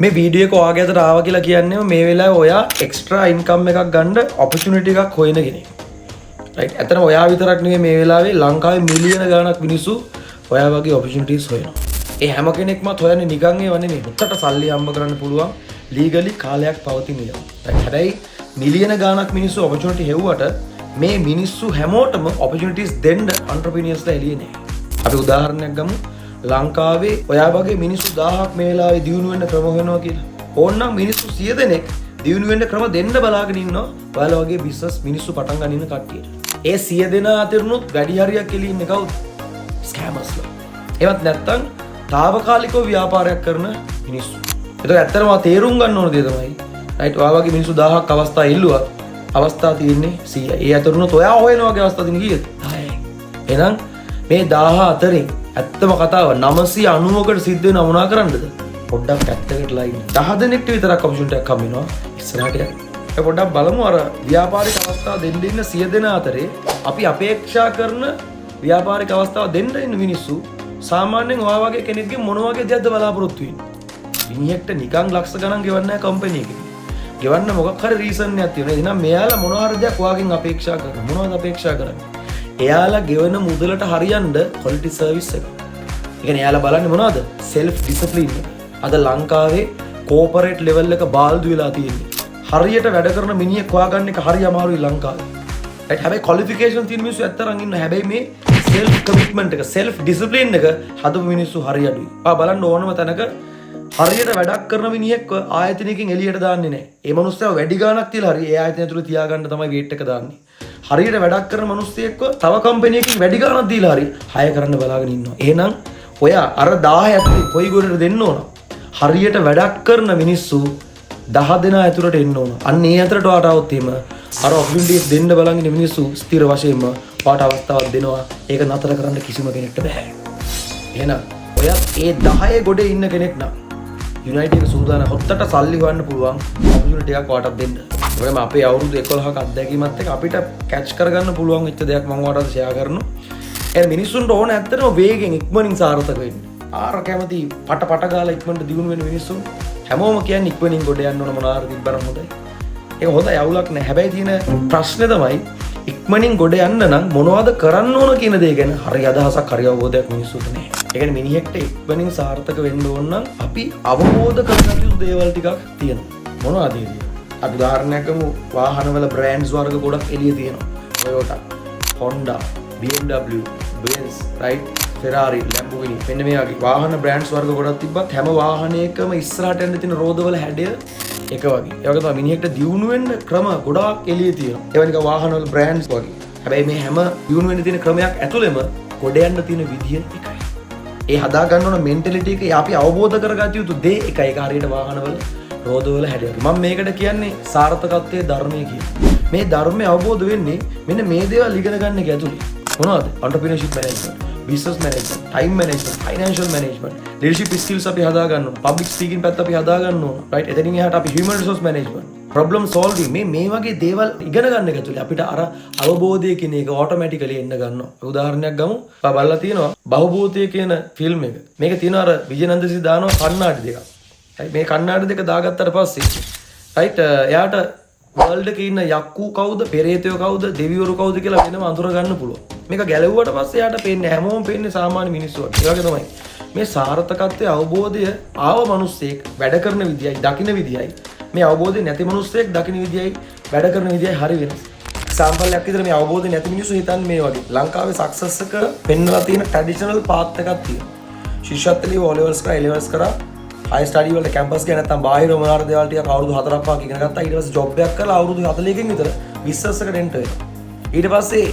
මේ වීඩියෝ එක ඔයාගේ අතට ආවා කියලා කියන්නේ මේ වෙලාවේ ඔයා එක්ස්ට්‍රා ඉන්කම් එකක් ගන්න ඔපචුනිටි එකක් හොයන කෙනෙක්. රයිට්. ඇත්තටම ඔයා විතරක් නෙවෙයි, මේ වෙලාවේ ලංකාවේ මිලියන ගාණක් මිනිස්සු ඔයා වගේ ඔපචුනිටිස් හොයනවා. ඒ හැම කෙනෙක්මත් හොයන්නේ නිකන් ඒවා නෙමෙයි. හොඳට සල්ලි හම්බ කරන්න පුළුවන් ලීගලි කාලයක් පවතින ඒවා. රයිට්. හැබැයි මිලියන ගාණක් මිනිස්සු ඔපචුනිටි හෙව්වට මේ මිනිස්සු හැමෝටම ඔපචුනිටිස් දෙන්න එන්ටර්ප්‍රීනියර්ස්ලා එළියේ නෑ. අපි උදාහරණයක් ගමු. ලංකාවේ ඔයා වගේ මිනිස්සු 1000ක් මේ වෙලාවේ දියුණු වෙන්න ක්‍රම හොයනවා කියලා. ඕනනම් මිනිස්සු 100 දෙනෙක් දියුණු වෙන්න ක්‍රම දෙන්න බලාගෙන ඉන්නවා ඔයාලා වගේ බිස්නස් මිනිස්සු පටන් ගන්න ඉන්න කට්ටියට. ඒ 100 දෙනා අතරිනුත් වැඩි හරියක් එළියේ ඉන්නේ කවුද? ස්කෑමර්ස්ලා. ඒවත් නැත්තම් තාවකාලිකව ව්‍යාපාරයක් කරන මිනිස්සු. එතකොට ඇත්තටම ඔයා තේරුම් ගන්න ඕන දේ තමයි, රයිට්, ඔයා වගේ මිනිස්සු 1000ක් අවස්ථා ඉල්ලුවත් අවස්ථා තියෙන්නේ 100යි. ඒ අතරිනුත් ඔයා හොයන වගේ අවස්ථා තියෙන්නේ කීයද? 10යි. එහෙනම් මේ 1000 අතරින් ඇත්තම කතාව 990කට සිද්ධ වෙන මොනා කරන්නද? පොඩ්ඩක් පැත්තකටලා ඉන්න. 10 දෙනෙක්ට විතරක් ඔපචුනිටි එකක් හම්බ වෙනවා ඉස්සරහට යන්න. ඒ පොඩ්ඩක් බලමු, අර ව්‍යාපාරික අවස්ථාව දෙන්න ඉන්න 100 දෙනා අතරේ අපි අපේක්ෂා කරන ව්‍යාපාරික අවස්ථාව දෙන්න ඉන්න මිනිස්සු සාමාන්‍යයෙන් ඔයා වගේ කෙනෙක්ගෙන් මොන වගේ දෙයක්ද බලාපොරොත්තු වෙන්නේ? මිනිහෙක්ට නිකන් ලක්ෂ ගණන් ගෙවන්නේ නැහැ කම්පැනි එකකින්. ගෙවන්න මොකක් හරි රීසන් එකක් තියෙනවා. එහෙනම් මෙයාලා මොන හරි දෙයක් ඔයාගෙන් අපේක්ෂා කරනවා. මොනවද අපේක්ෂා කරන්නේ? එයාලා ගෙවන මුදලට හරියන්න ක්වොලිටි සර්විස් එක. ඒ කියන්නේ එයාලා බලන්නේ මොනවද? සෙල්ෆ් ඩිසිප්ලින් එක. අද ලංකාවේ කෝපරේට් ලෙවල් එක බාල්දු වෙලා තියෙන්නේ. හරියට වැඩ කරන මිනිහෙක් හොයාගන්න එක හරි අමාරුයි ලංකාවේ. රයිට්, හැබැයි ක්වොලිෆිකේෂන් තියෙන මිනිස්සු ඇත්තටම ඉන්නවා. හැබැයි මේ සෙල්ෆ් කමිට්මන්ට් එක, සෙල්ෆ් ඩිසිප්ලින් එක හදපු මිනිස්සු හරි අඩුයි. ඔයා බලන්න, ඕනම තැනක හරියට වැඩක් කරන මිනිහෙක්ව ආයතනයකින් එළියට දාන්නේ නැහැ. ඒ මනුස්සයා වැඩි ගාණක් තියලා හරි ඒ ආයතනය තුල තියාගන්න තමයි වේට් එක දාන්නේ. හරියට වැඩක් කරන මිනිස්සෙක්ව තව කම්පැනි එකකින් වැඩි ගාණක් දීලා හරි හයර් කරන්න බලාගෙන ඉන්නවා. එහෙනම් ඔයා අර 10 ඇතුලේ කොයි ගොඩට දෙන්න ඕන? හරියට වැඩක් කරන මිනිස්සු 10 දෙනා ඇතුළට එන්න ඕන. අන්න ඒ අතරට ඔයාට આવොත් එහෙම අර ඔපචුනිටිස් දෙන්න බලන් ඉන්න මිනිස්සු ස්ථිර වශයෙන්ම ඔයාට අවස්ථාවක් දෙනවා. ඒක නතර කරන්න කිසිම කෙනෙක්ට බෑ. එහෙනම් ඔයත් ඒ 10 ගොඩේ ඉන්න කෙනෙක් නම් යුනයිට් එක සූදානම් හොත්තට සල්ලි හොයන්න පුළුවන් ඔපචුනිටි එකක් ඔයාටත් දෙන්න. ඒ වගේම අපේ අවුරුදු 11ක අත්දැකීමත් එක්ක අපිට කැච් කරගන්න පුළුවන් වෙච්ච දෙයක් මම ඔයාලට ෂෙයා කරනවා. ඒ මිනිස්සුන්ට ඕන ඇත්තටම වේගෙන් ඉක්මනින් සාර්ථක වෙන්න. ආර කැමති පට පට ගාලා ඉක්මනට දියුණු වෙන මිනිස්සුන් හැමෝම කියන්නේ ඉක්මනින් ගොඩ යන්න ඕන, මොනවා හරි තිබ්බනම් හොඳයි. ඒක හොඳයි, අවුලක් නෑ. හැබැයි තියෙන ප්‍රශ්නේ තමයි ඉක්මනින් ගොඩ යන්න නම් මොනවද කරන්න ඕන කියන දේ ගැන හරි අදහසක්, හරි අවබෝධයක් මිනිස්සුන්ට නෑ. ඒ කියන්නේ මිනිහෙක්ට ඉක්මනින් සාර්ථක වෙන්න ඕන නම් අපි අවබෝධ කරගත යුතු දේවල් ටිකක් තියෙනවා. මොනවද ඒ දේවල්? අපි උදාහරණයක් ගමු, වාහනවල බ්‍රෑන්ඩ්ස් වර්ග ගොඩක් එළිය තියෙනවා. Toyota, Honda, BMW, Benz, right? Ferrari, Lamborghini, මෙන්න මේ වගේ වාහන බ්‍රෑන්ඩ්ස් වර්ග ගොඩක් තිබ්බත් හැම වාහනයකම ඉස්සරහට යන්න තියෙන රෝදවල හැඩය එක වගේ. ඒ වගේ තමයි මිනිහෙක්ට දියුණු වෙන්න ක්‍රම ගොඩාක් එළිය තියෙනවා. ඒවා නිකන් වාහනවල බ්‍රෑන්ඩ්ස් වගේ. හැබැයි මේ හැම දියුණු වෙන්න තියෙන ක්‍රමයක් ඇතුළෙම ගොඩ යන්න තියෙන විදිය එකයි. ඒ හදා ගන්න ඕන මෙන්ටැලිටි එක, අපි අවබෝධ කරගත යුතු දේ එකයි. ඒක හරියට වාහනවල රෝදවල හැඩය වගේ. මම මේකට කියන්නේ සාර්ථකත්වයේ ධර්මය කියලා. මේ ධර්මය අවබෝධ වෙන්නේ මෙන්න මේ දේවල් ඉගෙන ගන්න එක ඇතුලේ. මොනවද? Entrepreneurship management, business management, time management, financial management, leadership skills අපි හදා ගන්න ඕන. Public speaking පැත්ත අපි හදා ගන්න ඕන. Right? එතනින් එහාට අපි human resource management, problem solving, මේ මේ වගේ දේවල් ඉගෙන ගන්න එක ඇතුලේ අපිට අර අවබෝධය කියන එක ඔටෝමැටිකලි එන්න ගන්නවා. උදාහරණයක් ගමු. ඔයා බලලා තියෙනවා බහුබූතය කියන ෆිල්ම් එක. මේක තියෙනවා අර විජයනන්දසිරි දානවා කණ්ණාඩි දෙකක්. Right? මේ කණ්ණාඩි දෙක දාගත්තට පස්සේ, රයිට්, එයාට වර්ල්ඩ් එකේ ඉන්න යක්කු කවුද, පෙරේතයෝ කවුද, දෙවිවරු කවුද කියලා වෙනම අඳුර ගන්න පුළුවන්. මේක ගැලවුවට පස්සේ එයාට පේන්නේ හැමෝම පේන්නේ සාමාන්‍ය මිනිස්සු වගේ. ඒ වගේ තමයි මේ සාර්ථකත්වයේ අවබෝධය ආව මිනිස්සෙක් වැඩ කරන විදියයි දකින විදියයි මේ අවබෝධය නැති මිනිස්සෙක් දකින විදියයි වැඩ කරන විදියයි හරි වෙනස්. එක්සැම්පල් එකක් විතර, මේ අවබෝධය නැති මිනිස්සු හිතන්නේ මේ වගේ. ලංකාවේ සක්සස් එක පෙන්නලා තියෙන ට්‍රැඩිෂනල් පාත් එකක් තියෙනවා. ශිෂ්‍යත්ව ලියුවා, ඕ ලෙවල්ස් කරා, ඒ ලෙවල්ස් කරා, හයි ස්ටඩි වලට කැම්පස් ගියා, නැත්නම් බාහිර මොන හරි දේවල් ටිකක් අවුරුදු 4ක් 5ක් ඉගෙන ගත්තා. ඊට පස්සේ ජොබ් එකක් කරලා අවුරුදු 40කින් විතර බිස්නස් එකට එන්ටර් වෙනවා. ඊට පස්සේ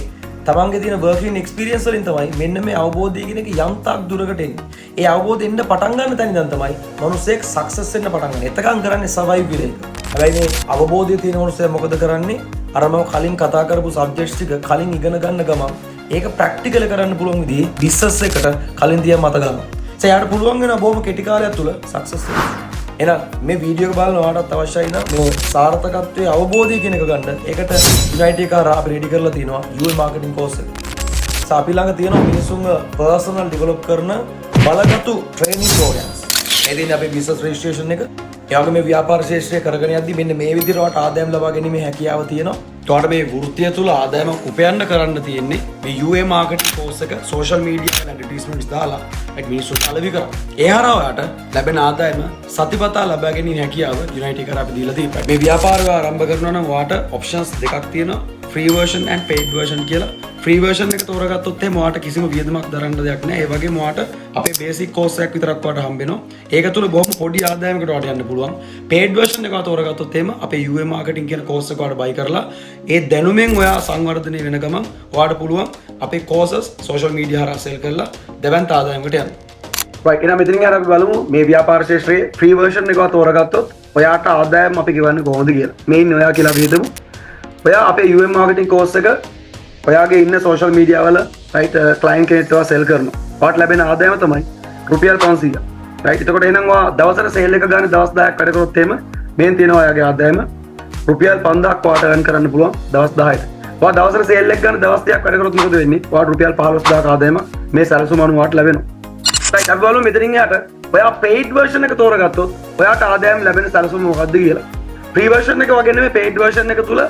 තමන්ගේ තියෙන වර්කින් එක්ස්පීරියන්ස් වලින් තමයි මෙන්න මේ අවබෝධය කියන එක යම් තාක් දුරකට එන්නේ. ඒ අවබෝධය එන්න පටන් ගන්න තැන ඉඳන් තමයි මනුස්සයෙක් සක්සස් වෙන්න පටන් ගන්න. එතකන් කරන්නේ සර්වයිව් වෙන එක. හැබැයි මේ අවබෝධය තියෙන මනුස්සයා මොකද කරන්නේ? අර මම කලින් කතා කරපු සබ්ජෙක්ට්ස් ටික කලින් ඉගෙන ගන්න ගමන් ඒක ප්‍රැක්ටිකල් කරන්න පුළුවන් විදිහේ බිස්නස් එකට කලින් තියා මත ගන්නවා. ඒ එයාට පුළුවන් වෙනවා බොහොම කෙටි කාලයක් තුල සක්සස් වෙන්න. එහෙනම් මේ වීඩියෝ එක බලන ඔයාටත් අවශ්‍යයි නම් මේ සාර්ථකත්වයේ අවබෝධය කියන එක ගන්න. ඒකට යුනයිට් එක හරහා අපි රෙඩි කරලා තිනවා UL marketing course එක. සා අපි ළඟ තියෙනවා මිනිසුන්ව පර්සනල් ඩෙවලොප් කරන බලගතු ට්‍රේනින් ප්‍රෝග්‍රෑම්ස්. මේ තියෙන්නේ අපේ බිස්නස් රෙජිස්ට්‍රේෂන් එක. ඒ වගේම මේ ව්‍යාපාර ක්ෂේත්‍රය කරගෙන යද්දි මෙන්න මේ විදිහට ඔයාට ආදායම් ලබා ගැනීමේ හැකියාව තියෙනවා. ඔයාට මේ වෘත්තිය තුල ආදායමක් උපයන්න කරන්න තියෙන්නේ මේ UA marketing course එක සෝෂල් මීඩියා වල ඇඩ්වර්ටයිස්මන්ට්ස් දාලා ඒත් මිනිස්සුන්ට අලෙවි කරා. ඒ හරහා ඔයාට ලැබෙන ආදායම සතිපතා ලබා ගැනීමේ හැකියාව යුනයිටි කරා අපි දීලා තියෙනවා. මේ ව්‍යාපාරය ආරම්භ කරනවා නම් ඔයාට ඔප්ෂන්ස් දෙකක් තියෙනවා. Free version and paid version කියලා. ෆ්‍රී වර්ෂන් එක තෝරගත්තොත් එහෙම ඔයාට කිසිම වියදමක් දරන්න දෙයක් නෑ. ඒ වගේම ඔයාට අපේ බේසික් කෝස් එකක් විතරක් ඔයාට හම්බ වෙනවා. ඒක තුල බොහොම පොඩි ආදායමකට ඔයාට යන්න පුළුවන්. පේඩ් වර්ෂන් එක තෝරගත්තොත් එහෙම අපේ UA marketing කියන කෝස් එක ඔයාට බයි කරලා ඒ දැනුමෙන් ඔයා සංවර්ධනය වෙන ගමන් ඔයාට පුළුවන් අපේ කෝසස් සෝෂල් මීඩියා හරහා සෙල් කරලා දැවැන්ත ආදායමකට යන්න. රයිට්, එහෙනම් මෙතනින් අර අපි බලමු මේ ව්‍යාපාර ක්ෂේත්‍රයේ ෆ්‍රී වර්ෂන් එක තෝරගත්තොත් ඔයාට ආදායම අපි ගෙවන්නේ කොහොමද කියලා. මේ ඉන්නේ ඔයා කියලා අපි හිතමු. ඔයා අපේ UA marketing course එක ඔයාගේ ඉන්න සෝෂල් මීඩියා වල, රයිට්, ක්ලයන්ට් කෙනෙක්ට ඔයා සෙල් කරනවා. ඔයාට ලැබෙන ආදායම තමයි රුපියල් 500. රයිට්, එතකොට එහෙනම් ඔයා දවසට සේල් එක ගන්න දවස් 10ක් වැඩ කරොත් එහෙම මේන් තියෙනවා ඔයාගේ ආදායම රුපියල් 5000ක් ඔයාට earn කරන්න පුළුවන් දවස් 10ට. ඔයා දවසට සේල් එක ගන්න දවස් 30ක් වැඩ කරොත් මොකද වෙන්නේ? ඔයාට රුපියල් 15,000ක ආදායම මේ සැලසුම අනුව ඔයාට ලැබෙනවා. රයිට්, අපි බලමු මෙතනින් එහාට ඔයා පේයිඩ් වර්ෂන් එක තෝරගත්තොත් ඔයාට ආදායම් ලැබෙන සැලසුම මොකක්ද කියලා. ෆ්‍රී වර්ෂන් එක වගේ නෙමෙයි, පේයිඩ් වර්ෂන් එක තුල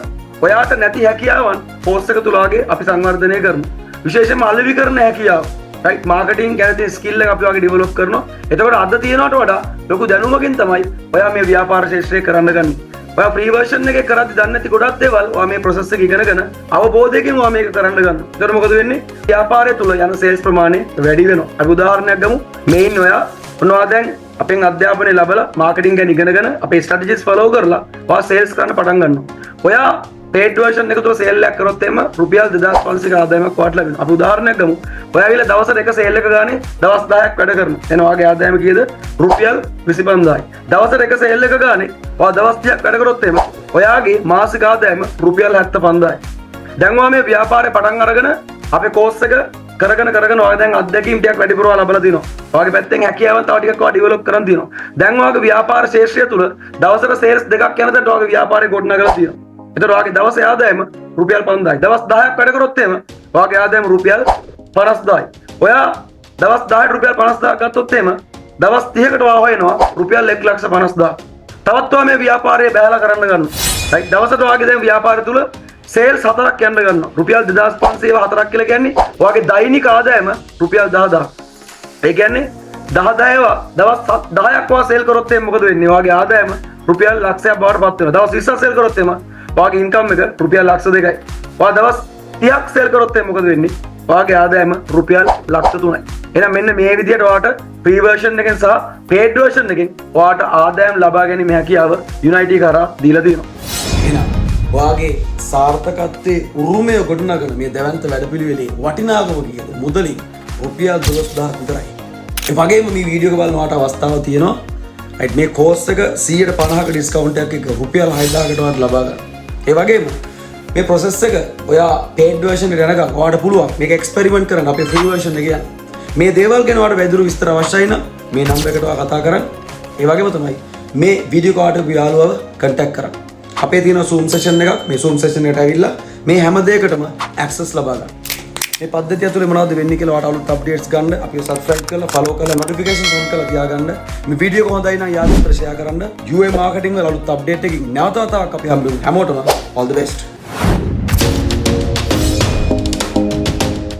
ඔයාට නැති හැකියාවන් කෝස් එක තුල වගේ අපි සංවර්ධනය කරනවා. විශේෂයෙන්ම අලෙවි කරන හැකියාව. රයිට්, මාකටිං ගැන තියෙන ස්කිල් එක අපි වගේ ඩෙවලොප් කරනවා. එතකොට අද තියෙනවට වඩා ලොකු දැනුමකින් තමයි ඔයා මේ ව්‍යාපාර ක්ෂේත්‍රය කරන්න ගන්නේ. ඔයා ෆ්‍රී වර්ෂන් එකේ කරද්දි දන්නේ නැති ගොඩක් දේවල් ඔයා මේ ප්‍රොසෙස් එක ඉගෙනගෙන අවබෝධයකින් ඔයා මේක කරන්න ගන්නවා. එතකොට මොකද වෙන්නේ? ව්‍යාපාරය තුල යන සේල්ස් ප්‍රමාණය වැඩි වෙනවා. අපි උදාහරණයක් ගමු. මේ ඉන්න ඔයා, ඔන්න ඔයා දැන් අපෙන් අධ්‍යාපනය ලැබලා මාකටිං ගැන ඉගෙනගෙන අපේ ස්ට්‍රැටජිස් ෆලෝ කරලා ඔයා සේල්ස් කරන්න පටන් ගන්නවා. ඔයා පේඩ් වර්ෂන් එක තුල සේල් එකක් කරොත් එහෙම රුපියල් 2500ක ආදායමක් ඔයාට ලැබෙනවා. අපි උදාහරණයක් ගමු. ඔයා ඇවිල්ලා දවසට එක සේල් එක ගානේ දවස් 10ක් වැඩ කරනවා. එහෙනම් ඔයාගේ ආදායම කීයද? රුපියල් 25,000යි. දවසට එක සේල් එක ගානේ ඔයා දවස් 30ක් වැඩ කරොත් එහෙම ඔයාගේ මාසික ආදායම රුපියල් 75,000යි. දැන් ඔයා මේ ව්‍යාපාරේ පටන් අරගෙන අපේ කෝස් එක කරගෙන කරගෙන ඔයා දැන් අත්දැකීම් ටිකක් වැඩිපුර ඔයා ලබලා තිනවා. ඔයාගේ පැත්තෙන් හැකියාවන් තව ටිකක් ඔයා ඩෙවලොප් කරන් තිනවා. දැන් ඔයාගේ ව්‍යාපාර ක්ෂේත්‍රය තුල දවසට සේල්ස් දෙකක් යන තැනට ඔයාගේ ව්‍යාපාරය ගොඩනගලා තියෙනවා. එතකොට ඔයාගේ දවසේ ආදායම රුපියල් 5000යි. දවස් 10ක් වැඩ කරොත් එහෙම ඔයාගේ ආදායම රුපියල් 50,000යි. ඔයා දවස් 10ට රුපියල් 50,000ක් ගත්තොත් එහෙම දවස් 30කට ඔයා හොයනවා රුපියල් 1,50,000. තවත් ඔයා මේ ව්‍යාපාරය බැහැලා කරන්න ගන්නවා. රයිට්, දවසට ඔයාගේ දැන් ව්‍යාපාරය තුල සේල්ස් හතරක් යන්න ගන්නවා. රුපියල් 2500 හතරක් කියලා කියන්නේ ඔයාගේ දෛනික ආදායම රුපියල් 10,000. ඒ කියන්නේ 10,000 දවස් 10ක් ඔයා සේල් කරොත් එහෙම මොකද වෙන්නේ? ඔයාගේ ආදායම රුපියල් ලක්ෂයක් බවට පත් වෙනවා. දවස් 20ක් සේල් කරොත් එහෙම ඔයාගේ ඉන්කම් එක රුපියල් ලක්ෂ 2යි. ඔයා දවස් 30ක් සේල් කරොත් එහෙම මොකද වෙන්නේ? ඔයාගේ ආදායම රුපියල් ලක්ෂ 3යි. එහෙනම් මෙන්න මේ විදිහට ඔයාට ෆ්‍රී වර්ෂන් එකෙන් සහ පේඩ් වර්ෂන් එකෙන් ඔයාට ආදායම් ලබා ගැනීමේ හැකියාව යුනයිටි කරා දීලා තියෙනවා. එහෙනම් ඔයාගේ සාර්ථකත්වයේ උරුමය ගොඩනගන මේ දැවැන්ත වැඩපිළිවෙලේ වටිනාකම කීයද? මුදලින් රුපියල් 12,000ක් විතරයි. ඒ වගේම මේ වීඩියෝ එක බලන ඔයාට අවස්ථාව තියෙනවා. රයිට්, මේ කෝස් එක 150ක ඩිස්කවුන්ට් එකක් එක්ක රුපියල් 6000කට ඔයාට ලබා ගන්න. ඒ වගේම මේ ප්‍රොසෙස් එක ඔයා පේඩ් වර්ෂන් එකට යනකම් ඔයාට පුළුවන් මේක එක්ස්පෙරිමන්ට් කරන්න අපේ ෆ්‍රී වර්ෂන් එක යන්න. මේ දේවල් ගැන ඔයාට වැඩිදුර විස්තර අවශ්‍යයි නම් මේ නම්බර් එකට ඔයා කතා කරන්න. ඒ වගේම තමයි මේ වීඩියෝ කාට යාළුවව කන්ටැක්ට් කරන්න. අපේ තියෙන Zoom session එකක්. මේ Zoom session එකට ඇවිල්ලා මේ හැම දෙයකටම ඇක්සස් ලබා ගන්න. මේ පද්ධතිය ඇතුලේ මොනවද වෙන්නේ කියලා ඔයාට අලුත් අප්ඩේට්ස් ගන්න අපිව සබ්ස්ක්‍රයිබ් කරලා, ෆලෝ කරලා, නොටිෆිකේෂන්ස් ඔන් කරලා තියාගන්න. මේ වීඩියෝ එක හොඳයි නම් යාළුවන්ට ෂෙයා කරන්න. UA marketing වල අලුත් අප්ඩේට් එකකින් නැවත වතාවක් අපි හම්බෙමු. හැමෝටම all the best.